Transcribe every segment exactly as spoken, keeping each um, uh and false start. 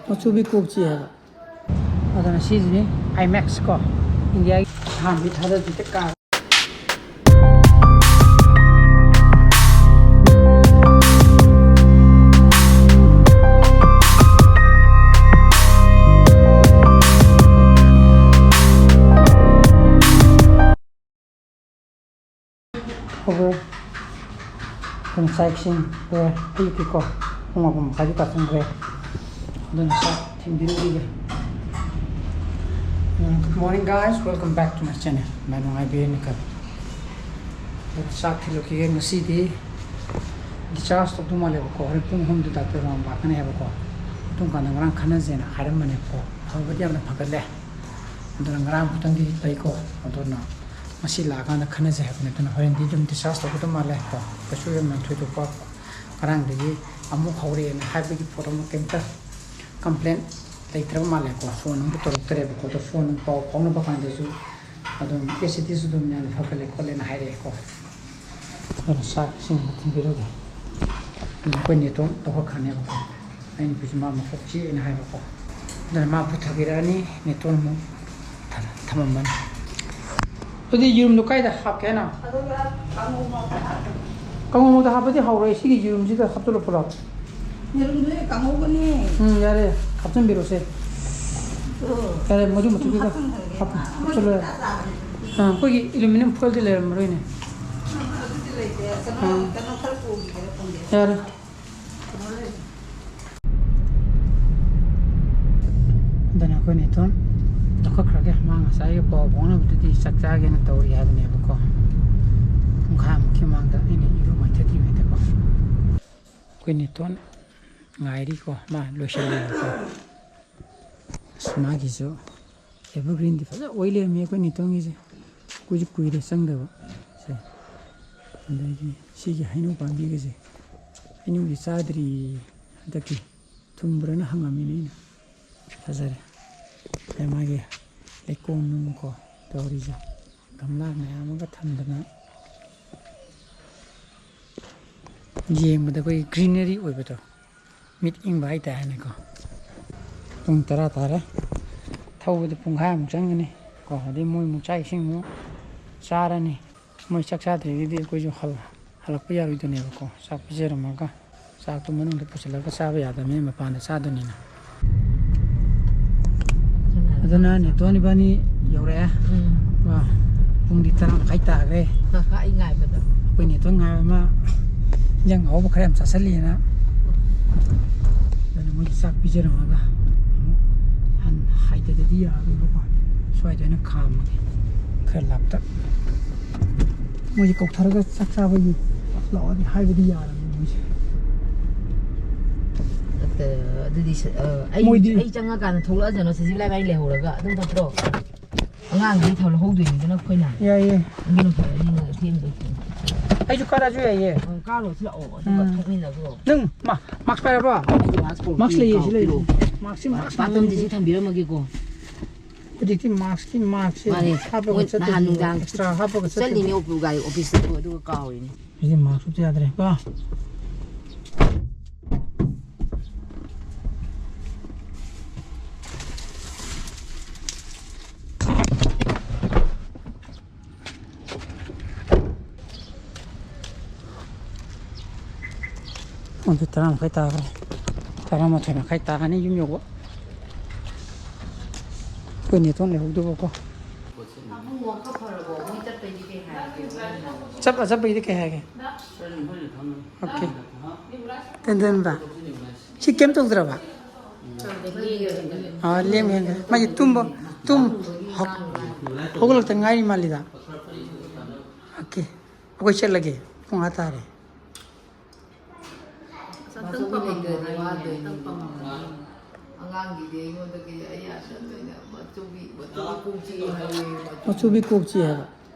ꯃꯆꯨꯕꯤ ꯀꯣꯛ ꯆꯤꯛꯑꯦ ꯍꯥꯏꯕ꯫ ꯑꯗꯨꯅ ꯁꯤꯁꯤꯅꯤ IMAX ꯀꯣ, ꯏꯟꯗꯤꯌꯥꯒꯤ ꯑꯍꯥꯟꯕꯒꯤ ꯊꯥꯗꯕꯤꯗ ꯀꯥꯔ꯫ ꯈꯣꯡꯁꯥꯏꯁꯤꯡ ꯂꯣꯏꯔꯦ꯫ ꯑꯌꯨꯛꯀꯤꯀꯣ ꯄꯨꯡ ꯃꯥꯄꯟ ꯃꯈꯥꯏꯗꯤ ꯇꯥꯁꯟꯈ꯭ꯔꯦ꯫ ꯑꯗꯨꯅ ꯆꯥꯛ ꯊꯤꯟꯕꯤꯔꯨꯈꯤꯒꯦ꯫ Good morning, guys, welcome back to my channel. ꯃꯌꯥꯝ ꯅꯨꯡꯉꯥꯏꯕꯤꯔꯤꯅꯤꯀꯣ? ꯑꯗꯨ ꯆꯥꯛ ꯊꯤꯜꯂꯨꯈꯤꯒꯦ꯫ ꯉꯁꯤꯗꯤ discharge ꯇꯧꯗꯧ ꯃꯥꯜꯂꯦꯕꯀꯣ꯫ ꯍꯣꯔꯦꯟ ꯄꯨꯡ ꯑꯍꯨꯝꯗ doctor round ꯂꯥꯛꯀꯅꯤ ꯍꯥꯏꯕꯀꯣ꯫ ꯑꯗꯨꯝ ꯀꯥꯟꯗ ꯉꯔꯥꯡ ꯈꯟꯅꯁꯦꯅ ꯍꯥꯏꯔꯝꯕꯅꯦꯕꯀꯣ꯫ ꯐꯕꯗꯤ ꯌꯥꯝꯅ ꯐꯒꯠꯂꯦ꯫ ꯑꯗꯨꯅ ꯉꯔꯥꯡ ꯈꯛꯇꯪꯗꯤ ꯐꯩꯀꯣ꯫ ꯑꯗꯨꯅ ꯉꯁꯤ ꯂꯥꯛꯑꯀꯥꯟꯗ ꯈꯟꯅꯁꯦ ꯍꯥꯏꯕꯅꯦ꯫ ꯑꯗꯨꯅ ꯍꯣꯔꯦꯟꯗꯤ ꯑꯗꯨꯝ discharge ꯇꯧꯒꯗꯧ ꯃꯥꯜꯂꯦ ꯀꯣ꯫ ꯀꯩꯁꯨ ꯌꯥꯝꯅ ꯊꯣꯏꯗꯣꯛꯄ, ꯉꯔꯥꯡꯗꯒꯤ ꯑꯃꯨꯛ ꯍꯧꯔꯛꯑꯦꯅ ꯍꯥꯏꯕꯒꯤ ꯄꯣꯠ ꯑꯃ ꯀꯩꯝꯇ complain ꯂꯩꯇ꯭ꯔꯕ ꯃꯥꯜꯂꯦꯀꯣ꯫ Phone ꯑꯃꯨꯛ ꯇꯧꯔꯛꯇ꯭ꯔꯦꯕꯀꯣ꯫ ꯑꯗꯣ phone ꯄꯥꯎ ꯐꯥꯎꯅꯕ ꯀꯥꯟꯗꯁꯨ ꯑꯗꯨꯝ ꯑꯦ ꯁꯤꯇꯤꯁꯨ ꯑꯗꯨꯝ ꯌꯥꯝꯅ ꯐꯒꯠꯂꯦ ꯈꯣꯠꯂꯦꯅ ꯍꯥꯏꯔꯛꯑꯦꯀꯣ꯫ ꯑꯗꯨꯅ ꯆꯥꯛ ꯏꯁꯤꯡ ꯑꯃ ꯊꯤꯟꯕꯤꯔꯨꯒꯦ꯫ ꯑꯗꯨꯅ ꯑꯩꯈꯣꯏ ꯅꯦꯇꯣꯟ ꯇꯧꯈꯠꯈ꯭ꯔꯅꯦꯕꯀꯣ꯫ ꯑꯩ ꯅꯨꯄꯤꯁꯨ ꯃꯥ ꯃꯀꯣꯛ ꯆꯤꯛꯑꯦꯅ ꯍꯥꯏꯕꯀꯣ꯫ ꯑꯗꯨꯅ ꯃꯥ ꯄꯨꯊꯕꯤꯔꯛꯑꯅꯤ, ꯅꯦꯇꯣꯟ ꯑꯃꯨꯛ ꯊꯝ-, ꯊꯝꯃꯝꯃꯅꯤ꯫ ꯑꯗꯨꯗꯤ ꯌꯦꯔꯨꯝꯗꯣ ꯀꯥꯏꯗ ꯍꯥꯞꯀꯦ ꯍꯥꯏꯅꯣ? ꯑꯗꯨꯒ ꯀꯥꯡꯉꯧ ꯉꯧꯕꯗ ꯍꯥꯞꯄꯣ꯫ ꯀꯥꯡꯉꯧ ꯉꯧꯕꯗ ꯍꯥꯞꯄꯗꯤ ꯍꯥꯎꯔꯣꯏ, ꯁꯤꯒꯤ ꯌꯦꯔꯨꯝꯁꯤꯗ ꯍꯥꯞꯆꯤꯜꯂꯣ ꯄꯨꯂꯞ꯫ ꯌꯦꯔꯨꯝꯗꯨꯗꯤ ꯀꯥꯡꯉꯧꯒꯅꯤ꯫ ꯎꯝ, ꯌꯥꯔꯦ, ꯍꯥꯞꯆꯤꯟꯕꯤꯔꯣꯁꯦ꯫ ꯑꯗꯣ ꯌꯥꯔꯦ, ꯃꯗꯨ ꯃꯊꯛꯇꯨꯗ ꯍꯥꯞꯆꯤꯟꯈ꯭ꯔꯒꯦ꯫ ꯍꯥꯞ-, ꯑꯃꯗꯤ ꯍꯥꯞꯆꯤꯜꯂꯣ, ꯌꯥꯔꯦ꯫ ꯄꯨꯔꯥ ꯆꯥꯕꯅꯤ꯫ ꯑꯥ, ꯑꯩꯈꯣꯏꯒꯤ aluminium foilꯗꯤ ꯂꯩꯔꯝꯃꯔꯣꯏꯅꯦ꯫ ꯑꯗꯨꯗꯤ ꯂꯩꯇꯦ꯫ ꯀꯩꯅꯣ, ꯑꯥ꯫ ꯀꯩꯅꯣ ꯈꯔ ꯄꯨꯈꯤꯒꯦꯔꯥ ꯈꯪꯗꯦ꯫ ꯌꯥꯔꯦ꯫ ꯀꯩꯅꯣ ꯂꯩ꯫ ꯑꯗꯨꯅ ꯑꯩꯈꯣꯏ ꯅꯦꯇꯣꯟ ꯂꯧꯈꯠꯈ꯭ꯔꯒꯦ꯫ ꯃꯥ ꯉꯁꯥꯏꯒꯤ ꯄꯥꯎ ꯐꯥꯎꯅꯕꯗꯨꯗꯤ ꯆꯥꯛ ꯆꯥꯒꯦꯅ ꯇꯧꯔꯤ ꯍꯥꯏꯕꯅꯦꯕꯀꯣ꯫ ꯄꯨꯡꯈꯥꯏꯃꯨꯛꯀꯤ ꯃꯃꯥꯡꯗ ꯑꯩꯅ ꯏꯔꯨ ꯃꯥꯏꯊꯠꯈꯤꯕꯩꯗꯀꯣ꯫ ꯑꯩꯈꯣꯏ ꯅꯦꯇꯣꯟ ꯉꯥꯏꯔꯤꯀꯣ, ꯃꯥ ꯂꯣꯏꯁꯤꯜꯂꯦꯕꯀꯣ꯫ ꯑꯁ, ꯃꯥꯒꯤꯁꯨ evergreenꯗꯤ ꯐꯖ ꯑꯣꯏ ꯂꯩꯔꯝꯃꯤ ꯑꯩꯈꯣꯏ ꯅꯦꯇꯣꯟꯒꯤꯁꯦ꯫ ꯀꯨꯏꯁꯨ ꯀꯨꯏꯔꯦ ꯆꯪꯗꯕ꯫ ꯁꯦ꯫ ꯑꯗꯒꯤ ꯁꯤꯒꯤ ꯍꯩꯅꯧ ꯄꯥꯝꯕꯤꯒꯁꯦ꯫ ꯍꯩꯅꯧꯗꯤ ꯆꯥꯗ꯭ꯔꯤ ꯍꯟꯗꯛꯀꯤ꯫ ꯊꯨꯝꯕ꯭ꯔꯥꯅ ꯍꯪꯉꯝꯃꯤꯅꯦ ꯑꯩꯅ꯫ ꯐꯖꯔꯦ꯫ ꯑꯗꯩ ꯃꯥꯒꯤ ꯂꯩꯀꯣꯜ ꯅꯨꯡ ꯀꯣ ꯇꯧꯔꯤꯁꯦ꯫ ꯒꯝꯂꯥ ꯃꯌꯥꯝ ꯑꯃꯒ ꯊꯝꯗꯅ꯫ ꯌꯦꯡꯕꯗ ꯑꯩꯈꯣꯏꯒꯤ greenery ꯑꯣꯏꯕꯗꯣ꯫ ꯃꯤꯠ ꯏꯪꯕ ꯍꯥꯏꯇꯥꯔꯦꯅꯦꯀꯣ꯫ ꯄꯨꯡ ꯇꯔꯥ ꯇꯥꯔꯦ꯫ ꯊꯧꯕꯗ ꯄꯨꯡꯈꯥꯏꯃꯨꯛ ꯆꯪꯒꯅꯤ ꯀꯣ꯫ ꯑꯗꯩ ꯃꯣꯏ ꯑꯃꯨꯛ ꯆꯥꯛ ꯏꯁꯤꯡ ꯑꯃꯨꯛ ꯆꯥꯔꯅꯤ꯫ ꯃꯣꯏ ꯆꯥꯛ ꯆꯥꯗ꯭ꯔꯤꯉꯩꯗꯤ ꯑꯩꯈꯣꯏꯁꯨ ꯍꯜ-, ꯍꯜꯂꯛꯄ ꯌꯥꯔꯣꯏꯗꯣꯏꯅꯦꯕꯀꯣ꯫ ꯆꯥꯛ ꯄꯤꯖꯔꯝꯃꯒ ꯆꯥꯛꯇꯣ ꯃꯅꯨꯡꯗ ꯄꯨꯁꯤꯜꯂꯒ ꯆꯥꯕ ꯌꯥꯗꯕꯅꯤꯅ ꯃꯄꯥꯟꯗ ꯆꯥꯗꯣꯏꯅꯤꯅ꯫ ꯑꯗꯨꯅ ꯅꯦꯇꯣꯟ ꯏꯕꯥꯅꯤ ꯌꯧꯔꯛꯑꯦ꯫ ꯎꯝ꯫ ꯀꯣ, ꯄꯨꯡꯗꯤ ꯇꯔꯥ ꯃꯈꯥꯏ ꯇꯥꯈ꯭ꯔꯦ꯫ ꯑꯩ ꯉꯥꯏꯕꯗ꯫ ꯑꯩꯈꯣꯏ ꯅꯦꯇꯣꯟ ꯉꯥꯏꯕ ꯑꯃ ꯏꯟꯖꯥꯡ ꯑꯍꯥꯎꯕ ꯈꯔ ꯌꯥꯝ ꯆꯥꯁꯤꯜꯂꯤꯅ꯫ ꯑꯗꯨꯅ ꯃꯣꯏꯒꯤ ꯆꯥꯛ ꯄꯤꯖꯔꯝꯃꯒ ꯑꯃꯨꯛ ꯍꯟ-, ꯍꯥꯏꯊꯗꯗꯤ ꯌꯥꯔꯣꯏꯕꯀꯣ꯫ ꯁ꯭ꯋꯥꯏꯗ ꯑꯣꯏꯅ ꯈꯥꯝꯃꯒꯦ꯫ ꯈꯔ ꯂꯥꯞꯇꯛ꯫ ꯃꯣꯏꯁꯦ ꯀꯧꯊꯔꯒ ꯆꯥꯛ ꯆꯥꯕꯒꯤ ꯂꯥꯛꯑꯣꯗꯤ ꯍꯥꯏꯕꯗꯤ ꯌꯥꯔꯕꯅꯤ ꯃꯣꯏꯁꯦ꯫ ꯑꯗꯨꯗꯤ ꯁ-, ꯑ, ꯑꯩ, ꯃꯣꯏꯗꯤ ꯑꯩ ꯆꯪꯉꯀꯥꯟꯗ ꯊꯣꯛꯂꯛꯑꯖꯅꯣ, ꯁꯖꯤꯕ ꯂꯥꯏꯕꯥꯏ ꯂꯩꯍꯧꯔꯒ ꯑꯗꯨꯝ ꯐꯠꯇ꯭ꯔꯣ? ꯑꯉꯥꯡꯗꯤ ꯊꯧ ꯂꯧꯍꯧꯗꯣꯏꯅꯤꯗꯅ ꯑꯩꯈꯣꯏꯅ꯫ ꯌꯥꯏꯌꯦ꯫ ꯑꯗꯨꯅ ꯐꯔꯅꯤ, ꯅꯪ ꯑꯊꯦꯡꯕꯗ꯫ ꯑꯩꯁꯨ ꯀꯥꯔꯁꯨ ꯌꯥꯏꯌꯦ꯫ ꯑ, ꯀꯥꯔꯣ ꯁꯤ ꯂꯥꯛꯑꯣ, ꯑꯗꯨꯒ ꯎꯝ꯫ ꯊꯣꯛꯃꯤꯟꯅꯈ꯭ꯔꯣ꯫ ꯅꯪ ꯃꯥ-, ꯃꯥꯛꯁ ꯄꯥꯏꯔꯕꯣ? ꯑꯩꯗꯤ ꯃꯥꯛꯁ ꯄꯨꯔꯛꯇꯦ, ꯃꯥꯛꯁ ꯂꯩꯌꯦ, ꯀꯥꯎ ꯁꯤ ꯂꯩ꯫ ꯄꯤꯔꯛꯑꯣ꯫ ꯃꯥꯛꯁꯁꯤ, ꯃꯥꯛꯁ ꯄꯥꯛꯇꯝꯗꯤ ꯁꯤ ꯊꯝꯕꯤꯔꯝꯃꯒꯦꯀꯣ꯫ ꯍꯧꯖꯤꯛꯇꯤ ꯃꯥꯛꯁꯀꯤ ꯃꯥꯛꯁꯁꯦ ꯃꯥꯅꯦ꯫ ꯍꯥꯞꯄꯒ ꯃꯣꯏ ꯆꯠꯇꯣꯏꯅꯦ꯫ ꯅꯍꯥꯟ ꯅꯨꯡꯗꯥꯡ ꯑꯦꯛꯁꯇ꯭ꯔꯥ ꯍꯥꯞꯄꯒ ꯆꯠꯇꯣꯏꯅꯦ꯫ ꯆꯠꯂꯤꯅꯦ ꯑꯣꯄꯣ ꯒꯥꯔꯤ ꯑꯣꯐꯤꯁꯇ, ꯑꯗꯨꯒ ꯀꯥꯎꯔꯤꯅꯦ꯫ ꯁꯤꯗꯤ ꯃꯥꯛꯁ ꯎꯞꯇ ꯌꯥꯗ꯭ꯔꯦ ꯀꯣ꯫ ꯄꯨꯡꯁꯦ ꯇꯔꯥ ꯃꯈꯥꯏ ꯇꯥꯈ꯭ꯔꯦ꯫ ꯇꯔꯥꯃꯥꯊꯣꯏ ꯃꯈꯥꯏ ꯇꯥꯔꯅꯤ ꯌꯨꯝ ꯌꯧꯕ꯫ ꯑꯩꯈꯣꯏ ꯅꯦꯇꯣꯟ ꯂꯩꯍꯧꯗꯕꯀꯣ꯫ ꯆꯞ-, ꯑ, ꯆꯠꯄꯒꯤꯗꯤ ꯀꯩ ꯍꯥꯏꯒꯦ? ꯑꯣꯀꯦ꯫ ꯇꯦꯟꯗꯦꯟꯕ? ꯁꯤ ꯀꯩꯝ ꯇꯧꯗ꯭ꯔꯕ? ꯑꯥ, ꯂꯦꯡ ꯍꯦꯟꯈ꯭ꯔꯦ꯫ ꯃꯥꯒꯤ ꯇꯨꯝꯕ, ꯇꯨꯝ, ꯍꯧ-, ꯍꯧꯒꯠꯂꯛꯇ ꯉꯥꯏꯔꯤ ꯃꯥꯜꯂꯤꯗ꯫ ꯑꯣꯀꯦ꯫ ꯑꯩꯈꯣꯏ ꯆꯠꯂꯒꯦ꯫ ꯄꯨꯡ ꯑꯥ ꯇꯥꯔꯦ꯫ ꯆꯠꯇꯪ ꯄꯥꯝꯃꯝꯃꯣ ꯍꯥꯏꯌꯦ, ꯆꯠꯇꯪ ꯄꯥꯝꯃꯝꯃꯣ꯫ ꯑꯉꯥꯡꯒꯤꯗꯤ ꯑꯩꯉꯣꯟꯗꯒꯤ ꯑꯩ ꯌꯥꯝ ꯆꯠꯇꯣꯏꯅꯦ꯫ ꯃꯆꯨꯒꯤ, ꯃꯆꯨꯒꯤ ꯀꯣꯛ ꯆꯤꯛꯏ ꯍꯥꯏꯌꯦ, ꯃꯆꯨ꯫ ꯃꯆꯨꯒꯤ ꯀꯣꯛ ꯆꯤꯛꯑꯦ ꯍꯥꯏꯕ꯫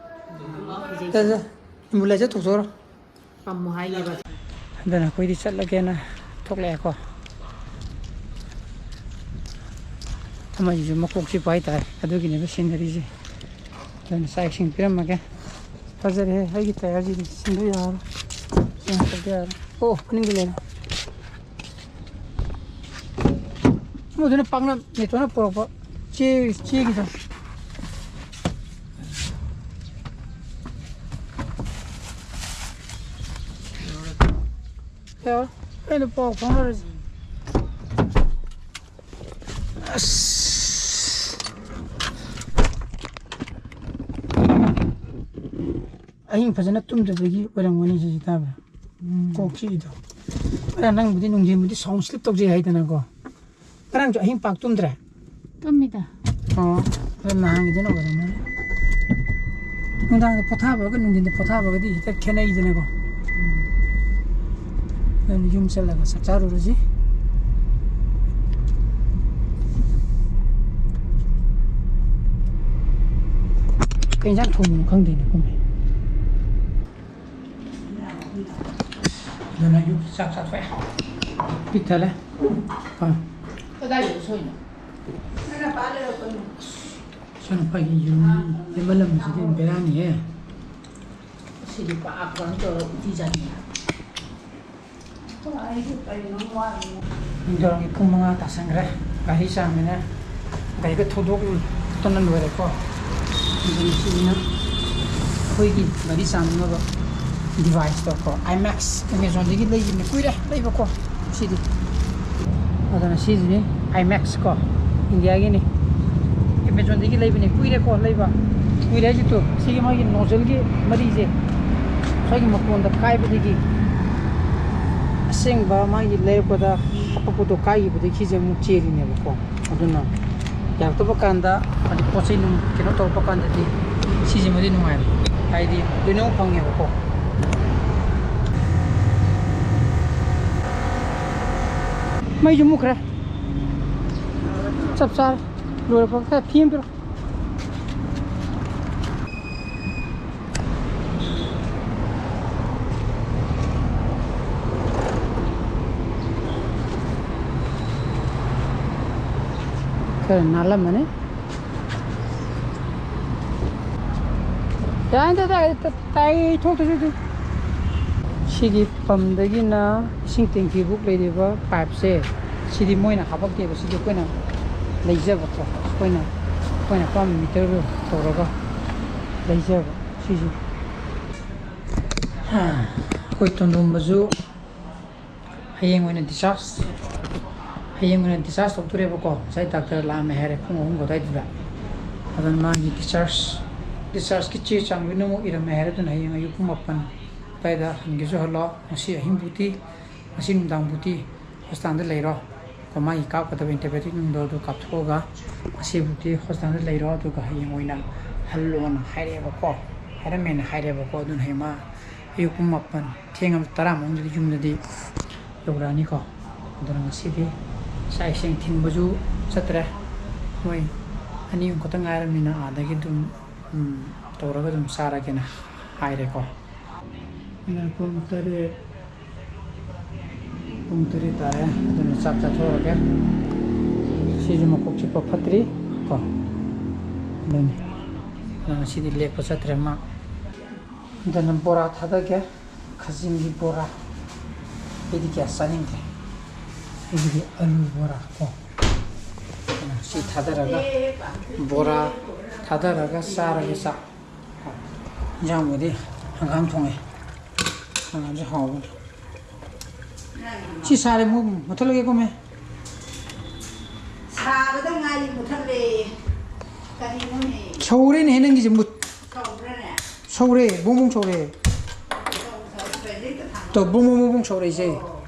ꯎꯝ, ꯐꯖꯩ꯫ ꯆꯠ, ꯆꯠ꯫ ꯏꯝꯕꯨꯂꯦꯟꯁꯇ ꯊꯣꯛꯆꯣꯔꯣ꯫ ꯄꯥꯝꯃꯣ ꯍꯥꯏꯅꯦꯕ꯫ ꯑꯗꯨꯅ ꯑꯩꯈꯣꯏꯗꯤ ꯆꯠꯂꯒꯦꯅ ꯊꯣꯛꯂꯛꯑꯦꯀꯣ꯫ ꯑꯃꯁꯤꯁꯨ ꯃꯀꯣꯛ ꯆꯤꯛꯄ ꯍꯥꯏꯇꯥꯔꯦ, ꯑꯗꯨꯒꯤꯅꯦꯕ ꯁꯤꯟꯅꯔꯤꯁꯦ꯫ ꯑꯗꯨꯅ ꯆꯥꯛ ꯏꯁꯤꯡ ꯄꯤꯔꯝꯃꯒꯦ꯫ ꯐꯖꯔꯦꯍꯦ, ꯑꯩꯒꯤ ꯇꯥꯌꯔꯁꯤꯗꯤ ꯁꯤꯟꯕ ꯌꯥꯔꯣꯏ꯫ ꯁꯤꯟꯗꯕ ꯌꯥꯔꯣꯏ꯫ ꯑꯣ, ꯃꯅꯤꯡꯗ ꯂꯩꯔꯦ꯫ ꯑꯃꯗꯨꯅ ꯄꯥꯛꯅꯝ ꯅꯦꯇꯣꯟꯅ ꯄꯨꯔꯛꯄ ꯆꯦ, ꯆꯦꯒꯤꯗꯣ꯫ ꯌꯥꯔꯦ꯫ ꯑꯩꯅ ꯄꯥꯎ ꯐꯥꯎꯅꯔꯁꯤ꯫ ꯑꯁ꯫ ꯑꯍꯤꯡ ꯐꯖꯅ ꯇꯨꯝꯗꯕꯒꯤ ꯑꯣꯏꯔꯝꯒꯅꯤ ꯁꯤꯁꯦ, ꯇꯥꯕ꯭ꯔꯥ? ꯎꯝ꯫ ꯀꯣꯛ ꯆꯤꯛꯏꯗꯣ꯫ ꯑꯗ ꯅꯪꯕꯨꯗꯤ ꯅꯨꯡꯊꯤꯟꯕꯨꯗꯤ sound sleep ꯇꯧꯖꯩ ꯍꯥꯏꯗꯅꯀꯣ꯫ ꯉꯔꯥꯡꯁꯨ ꯑꯍꯤꯡ ꯄꯥꯛ ꯇꯨꯝꯗ꯭ꯔꯦ? ꯇꯨꯝꯃꯤꯗ꯫ ꯑꯣ, ꯑꯗꯨ ꯅꯍꯥꯟꯒꯤꯗꯨꯅ ꯑꯣꯏꯔꯝꯒꯅꯤ꯫ ꯅꯨꯡꯗꯥꯡꯗ ꯄꯣꯊꯥꯕꯒ ꯅꯨꯡꯊꯤꯟꯗ ꯄꯣꯊꯥꯕꯒꯗꯤ ꯍꯦꯛꯇ ꯈꯦꯠꯅꯩꯗꯅꯀꯣ꯫ ꯑꯗꯨꯅ ꯌꯨꯝ ꯆꯠꯂꯒ ꯆꯥꯛ ꯆꯥꯔꯨꯔꯁꯤ꯫ ꯀꯩ ꯏꯟꯖꯥꯡ ꯊꯣꯡꯉꯤꯅꯣ ꯈꯪꯗꯦꯅꯦ, ꯀꯨꯝꯃꯦ꯫ ꯑꯗꯨꯅ ꯑꯌꯨꯛꯀꯤ ꯆꯥꯛ ꯆꯥꯊꯣꯛꯑꯦ꯫ ꯄꯤꯛ ꯊꯜꯂꯦ꯫ ꯑꯥ꯫ ꯀꯗꯥꯏꯗ ꯁꯣꯏꯅꯣ? ꯏꯆꯥꯅꯨꯄꯥꯒꯤ ꯌꯨꯝ ꯂꯦꯝꯍꯜꯂꯝꯕꯁꯤꯗꯤ ꯕꯦꯔꯥꯅꯤꯍꯦ꯫ ꯁꯤꯗꯤ ꯄꯥꯛ ꯀꯩꯅꯣ ꯇꯧꯔ ꯎꯇꯤ ꯆꯥꯅꯤꯡꯉꯦ꯫ ꯅꯨꯡꯗꯥꯡꯒꯤ ꯄꯨꯡ ꯃꯉꯥ ꯇꯥꯁꯟꯈ꯭ꯔꯦ꯫ ꯒꯥꯔꯤ ꯆꯥꯝꯃꯤꯅ ꯒꯥꯔꯤꯒ ꯊꯧꯗꯣꯛꯇꯅ ꯂꯣꯏꯔꯦꯀꯣ꯫ ꯑꯗꯨꯅ ꯁꯤꯁꯤꯅ ꯑꯩꯈꯣꯏꯒꯤ ꯒꯥꯔꯤ ꯆꯥꯝꯅꯕ device ꯇꯣ ꯀꯣ, IMAX, Amazon ꯗꯒꯤ ꯂꯩꯈꯤꯕꯅꯦ, ꯀꯨꯏꯔꯦ ꯂꯩꯕꯀꯣ꯫ ꯁꯤꯗꯤ꯫ ꯑꯗꯨꯅ ꯁꯤꯁꯤꯅꯤ IMAX ꯀꯣ, India ꯒꯤꯅꯤ꯫ Amazon ꯗꯒꯤ ꯂꯩꯕꯅꯦ, ꯀꯨꯏꯔꯦꯀꯣ ꯂꯩꯕ꯫ ꯀꯨꯏꯔꯦ ꯍꯥꯏꯁꯤꯇꯣ, ꯁꯤꯒꯤ ꯃꯥꯒꯤ nozzle ꯒꯤ ꯃꯔꯤꯁꯦ ꯁ꯭ꯋꯥꯏꯒꯤ ꯃꯀꯣꯟꯗ ꯀꯥꯏꯕꯗꯒꯤ ꯑꯁꯦꯡꯕ ꯃꯥꯒꯤ ꯂꯩꯔꯛꯄꯗ ꯍꯥꯄꯛꯄꯗꯣ ꯀꯥꯏꯈꯤꯕꯗꯒꯤ ꯁꯤꯁꯦ ꯑꯃꯨꯛ ꯆꯦꯜꯂꯤꯅꯦꯕꯀꯣ꯫ ꯑꯗꯨꯅ ꯌꯥꯔꯛꯇꯕ ꯀꯥꯟꯗ, ꯍꯥꯏꯗꯤ ꯄꯣꯠ ꯆꯩ ꯅꯨꯡ ꯀꯩꯅꯣ ꯇꯧꯔꯛꯄ ꯀꯥꯟꯗꯗꯤ ꯁꯤꯁꯤꯃꯗꯤ ꯅꯨꯡꯉꯥꯏꯔꯦ, ꯍꯥꯏꯗꯤ ꯂꯣꯏꯅꯃꯛ ꯐꯪꯉꯦꯕꯀꯣ꯫ ꯃꯩꯁꯨ ꯃꯨꯠꯈ꯭ꯔꯦ꯫ ꯆꯞ ꯆꯥꯔꯦ꯫ ꯂꯣꯏꯔꯛꯄ ꯈꯔ ꯐꯤ ꯑꯃ ꯄꯤꯔꯣ꯫ ꯈꯔ ꯅꯥꯜꯂꯝꯃꯅꯤ꯫ ꯌꯥꯅꯤꯗ, ꯇꯥꯏ, ꯇꯥꯏ, ꯊꯣꯛꯇ꯭ꯔꯁꯨ ꯑꯗꯨꯝ꯫ ꯁꯤꯒꯤ ꯄꯝꯗꯒꯤꯅ ꯏꯁꯤꯡ ꯇꯦꯡꯀꯤꯕꯨꯛ ꯂꯩꯔꯤꯕ pipe ꯁꯦ ꯁꯤꯗꯤ ꯃꯣꯏꯅ ꯍꯥꯄꯛꯇꯦꯕ, ꯁꯤꯗꯤ ꯑꯩꯈꯣꯏꯅ ꯂꯩꯖꯕꯀꯣ꯫ ꯑꯩꯈꯣꯏꯅ ꯑꯩꯈꯣꯏꯅ ꯑꯄꯥꯝꯕ ꯃꯤꯇꯔꯗꯨ ꯇꯧꯔꯒ ꯂꯩꯖꯕ꯫ ꯁꯤꯁꯤ ꯑꯩꯈꯣꯏ ꯇꯣꯟꯗꯣꯝꯕꯁꯨ ꯍꯌꯦꯡ ꯑꯣꯏꯅ discharge ꯍꯌꯦꯡ ꯑꯣꯏꯅ discharge ꯇꯧꯗꯣꯔꯦꯕꯀꯣ꯫ ꯉꯁꯥꯏ ꯗꯥꯛꯇꯔ ꯂꯥꯛꯑꯝꯃꯦ ꯍꯥꯏꯔꯦ ꯄꯨꯡ ꯑꯍꯨꯝ ꯑꯗꯨꯋꯥꯏꯗꯨꯗ꯫ ꯑꯗꯨꯅ ꯃꯥꯒꯤ discharge dischargeꯀꯤ ꯆꯦ ꯆꯥꯡ ꯂꯣꯏꯅꯃꯛ ꯏꯔꯝꯃꯦ ꯍꯥꯏꯔꯦ꯫ ꯑꯗꯨꯅ ꯍꯌꯦꯡ ꯑꯌꯨꯛ ꯄꯨꯡ ꯃꯥꯄꯟ ꯑꯗꯨꯋꯥꯏꯗ ꯍꯟꯒꯦꯁꯨ ꯍꯜꯂꯣ꯫ ꯉꯁꯤ ꯑꯍꯤꯡꯕꯨꯗꯤ, ꯉꯁꯤ ꯅꯨꯡꯗꯥꯡꯕꯨꯗꯤ hospitalꯗ ꯂꯩꯔꯣ꯫ ꯀꯣ, ꯃꯥꯒꯤ ꯀꯥꯞꯀꯗꯕ antibiotic ꯅꯨꯡꯗꯣ ꯑꯗꯨ ꯀꯥꯞꯊꯣꯛꯑꯒ ꯉꯁꯤꯕꯨꯗꯤ hospitalꯗ ꯂꯩꯔꯣ, ꯑꯗꯨꯒ ꯍꯌꯦꯡ ꯑꯣꯏꯅ ꯍꯜꯂꯣꯅ ꯍꯥꯏꯔꯛꯑꯦꯕꯀꯣ꯫ ꯍꯥꯏꯔꯝꯃꯦꯅ ꯍꯥꯏꯔꯦꯕꯀꯣ꯫ ꯑꯗꯨꯅ ꯍꯌꯦꯡ ꯃꯥ ꯑꯌꯨꯛ ꯄꯨꯡ ꯃꯥꯄꯟ, ꯊꯦꯡꯉꯕꯗ ꯇꯔꯥ ꯃꯅꯨꯡꯗꯗꯤ ꯌꯨꯝꯗꯗꯤ ꯌꯧꯔꯛꯑꯅꯤꯀꯣ꯫ ꯑꯗꯨꯅ ꯉꯁꯤꯗꯤ ꯆꯥꯛ ꯏꯁꯤꯡ ꯊꯤꯟꯕꯁꯨ ꯆꯠꯇ꯭ꯔꯦ꯫ ꯃꯣꯏ ꯑꯅꯤ ꯑꯍꯨꯝ ꯈꯛꯇ ꯉꯥꯏꯔꯕꯅꯤꯅ ꯑꯥꯗꯒꯤ ꯑꯗꯨꯝ, ꯎꯝ, ꯇꯧꯔꯒ ꯑꯗꯨꯝ ꯆꯥꯔꯒꯦꯅ ꯍꯥꯏꯔꯦꯀꯣ꯫ ꯑꯗꯨꯅ ꯄꯨꯡ ꯇꯔꯦꯠ, ꯄꯨꯡ ꯇꯔꯦꯠ ꯇꯥꯔꯦ꯫ ꯑꯗꯨꯅ ꯆꯥꯛ ꯆꯥꯊꯣꯛꯑꯒꯦ꯫ ꯁꯤꯁꯨ ꯃꯀꯣꯛ ꯆꯤꯛꯄ ꯐꯠꯇ꯭ꯔꯤ ꯀꯣ꯫ ꯑꯗꯨꯅꯤ꯫ ꯑꯗꯨꯅ ꯉꯁꯤꯗꯤ ꯂꯦꯛꯄ ꯆꯠꯇ꯭ꯔꯦ ꯃꯥ꯫ ꯑꯗꯨꯅ ꯕꯣꯔꯥ ꯊꯥꯗꯒꯦ꯫ ꯈꯥꯖꯤꯡꯒꯤ ꯕꯣꯔꯥ꯫ ꯑꯩꯗꯤ ꯀꯌꯥ ꯆꯥꯅꯤꯡꯗꯦ꯫ ꯑꯩꯒꯤꯗꯤ ꯑꯂꯨ ꯕꯣꯔꯥ ꯀꯣ꯫ ꯑꯗꯨꯅ ꯁꯤ ꯊꯥꯗꯔꯒ ꯕꯣꯔꯥ ꯊꯥꯗꯔꯒ ꯆꯥꯔꯒꯦ ꯆꯥꯛ꯫ ꯏꯟꯖꯥꯡꯕꯨꯗꯤ ꯍꯪꯒꯥꯝ ꯊꯣꯡꯉꯦ꯫ ꯍꯪꯒꯥꯝꯁꯦ ꯍꯥꯎꯕꯅꯤ꯫ ꯁꯤ ꯁꯥꯔꯦ, ꯃꯨ-, ꯃꯨꯠꯊꯠꯂꯒꯦꯀꯣ, ꯃꯦ꯫ ꯁꯥꯕꯗ ꯉꯥꯏꯔꯤ, ꯃꯨꯠꯊꯠꯂꯦ꯫ ꯀꯔꯤꯅꯣꯅꯦ? ꯁꯧꯔꯦꯅꯦꯍꯦ, ꯅꯪꯒꯤꯁꯦ ꯃꯨꯠ-, ꯁꯧꯕ꯭ꯔꯅꯦ? ꯁꯧꯔꯦ, ꯕꯣꯡ ꯕꯣꯡ ꯁꯧꯔꯦ꯫ ꯁꯧ-, ꯁꯧꯗ꯭ꯔꯗꯤ ꯍꯦꯛꯇ ꯊꯥꯡꯒꯠꯂꯣ꯫ ꯇꯣ, ꯕꯣꯡ ꯕꯣꯡ ꯕꯣꯡ ꯕꯣꯡ ꯁꯧꯔꯛꯏꯁꯦ꯫ ꯑꯣ꯫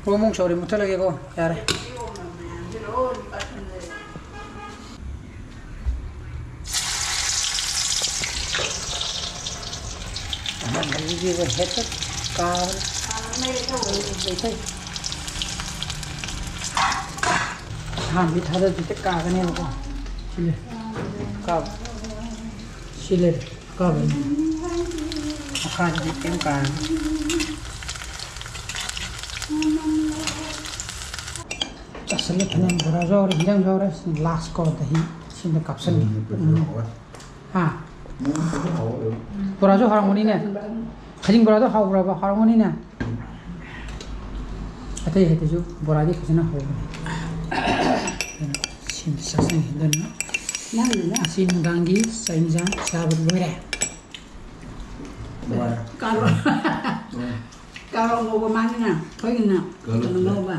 ꯕꯣꯡ ꯕꯣꯡ ꯁꯧꯔꯦ, ꯃꯨꯠꯊꯠꯂꯒꯦꯀꯣ, ꯌꯥꯔꯦ꯫ ꯁꯤ ꯑꯣꯝꯅ ꯃꯌꯥꯝꯁꯦ ꯂꯣꯏ ꯄꯥꯏꯁꯟꯗ꯭ꯔꯦ꯫ ꯑꯍꯥꯟꯕꯒꯤꯗꯤ ꯍꯦꯛꯇ ꯀꯥꯕꯅꯤ꯫ ꯂꯩꯇꯩ꯫ ꯑꯍꯥꯟꯕꯒꯤ ꯊꯥꯗꯕꯗꯤ ꯍꯦꯛꯇ ꯀꯥꯒꯅꯦꯕꯀꯣ꯫ ꯁꯤ ꯂꯩ꯫ ꯀꯥꯕ꯫ ꯁꯤ ꯂꯩꯔꯦ꯫ ꯀꯥꯕꯅꯤ꯫ ꯃꯈꯥꯗꯗꯤ ꯀꯩꯝ ꯀꯥꯔꯣꯏ꯫ ꯆꯥꯁꯤꯜꯂꯦ ꯐꯅꯌꯥꯝ, ꯕꯣꯔꯥꯁꯨ ꯌꯥꯎꯔꯦ, ꯍꯤꯟꯖꯥꯡꯁꯨ ꯌꯥꯎꯔꯦ꯫ Last ꯀꯣ, ꯗꯍꯤ ꯁꯤꯃ ꯀꯥꯞꯁꯤꯟꯒꯦ꯫ ꯎꯝ, ꯎꯝ꯫ ꯍꯥ? ꯕꯣꯔꯥꯁꯨ ꯍꯥꯎꯔꯝꯒꯅꯤꯅꯦ꯫ ꯈꯖꯤꯡ ꯕꯣꯔꯥꯗꯣ ꯍꯥꯎꯕ꯭ꯔꯕ? ꯍꯥꯎꯔꯝꯒꯅꯤꯅꯦ꯫ ꯑꯇꯩ ꯍꯥꯏꯗꯁꯨ ꯕꯣꯔꯥꯗꯤ ꯐꯖꯅ ꯍꯧꯕꯅꯤ꯫ ꯑꯗꯨꯅ ꯁꯤꯃ ꯆꯥꯁꯤꯟꯈꯤꯗꯣꯏꯅꯤ꯫ ꯅꯪꯅ ꯉꯁꯤ ꯅꯨꯡꯗꯥꯡꯒꯤ ꯆꯥꯛ ꯏꯟꯁꯥꯡ ꯆꯥꯕ ꯂꯣꯏꯔꯦ꯫ ꯀꯥꯔꯣ ꯀꯥꯔꯣ ꯉꯧꯕ ꯃꯥꯒꯤꯅ ꯑꯩꯈꯣꯏꯒꯤꯅ ꯀꯩꯅꯣ ꯉꯧꯕ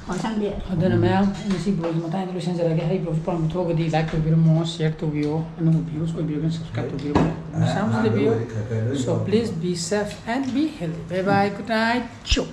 ꯍꯣꯏꯁꯪꯕꯤ꯫ ꯑꯗꯨꯅ ꯃꯌꯥꯝ, ꯑꯩ ꯉꯁꯤ vlogꯁꯤ ꯃꯇꯥꯡꯗ ꯂꯣꯏꯁꯤꯟꯖꯔꯒꯦ꯫ ꯑꯩ vlogꯁꯤ ꯄꯥꯝꯕ ꯊꯣꯛꯑꯒꯗꯤ like ꯇꯧꯕꯤꯔꯝꯃꯣ, share ꯇꯧꯕꯤꯌꯣ, ꯑꯅꯧꯕ views ꯑꯣꯏꯕꯤꯔꯒꯅ subscribe ꯇꯧꯕꯤꯔꯝꯃꯣ꯫ ꯃꯁꯥ ꯃꯁꯥ ꯂꯩꯕꯤꯌꯨ꯫ So please be safe and be healthy. Bye bye, good night. ꯆꯨ꯫